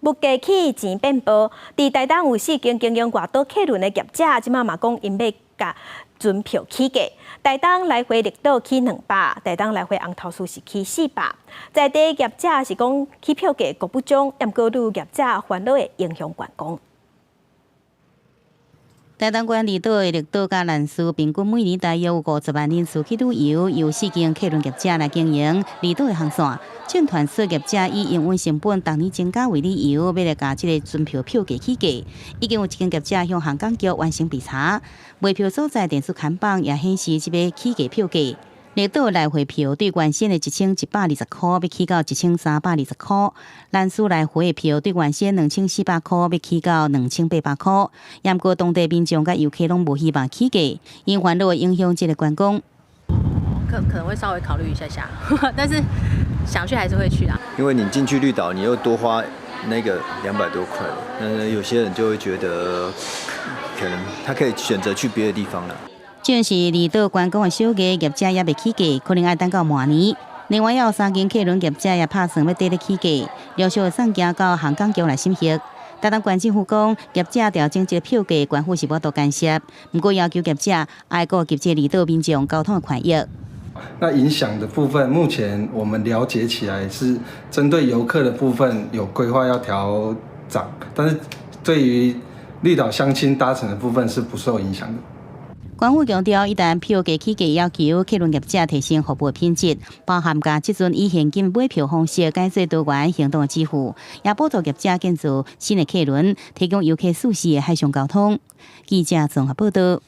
物價起，錢變薄。佇台東有四間經營外島客輪的業者，這馬嘛講𪜶欲共船票起價。台東來回綠島起200，台東來回紅頭嶼是起400。在地業者是講起票價國不中，毋過旅遊業者煩惱會影響觀光。台東縣離島的綠島佮蘭嶼，平均每年大約有50萬人次去旅遊，由四間客輪業者來經營離島的航線。正傳說業者以營運成本逐年增加為理由，欲來共這个船票票價起價。已經有一間業者向航港局完成備查，賣票所在電子看板也顯示這个起價票價。綠島來回票對原先的1120箍，欲起到1320箍；蘭嶼來回的票對原先2400箍，欲起到2800箍。毋過當地民眾佮遊客攏無希望起價，𪜶煩惱會影響這个觀光。可能會稍微考慮一下下，但是想去還是會去啊。因為你進去綠島，你又多花那個200多塊，那有些人就會覺得可能他可以選擇去別的地方啦。正是離島觀光的小額業者猶未起價，可能愛等到明年。另外，也有三間客輪業者也拍算欲綴咧起價，陸續送件到航港局來審核。台東縣政府講，業者調整這个票價，縣府是無法度干涉，毋過要求業者愛顧及這離島民眾交通的權益。那影響的部分，目前我們了解起來是針對遊客的部分有規劃要調漲，但是對於綠島鄉親搭乘的部分是不受影響的。縣府強調，一旦票價起價，要求客輪業者提升服務品質，包含共這陣以現金買票方式改做多元行動的支付，也補助業者建造新的客輪，提供遊客舒適的海上交通。記者綜合報道。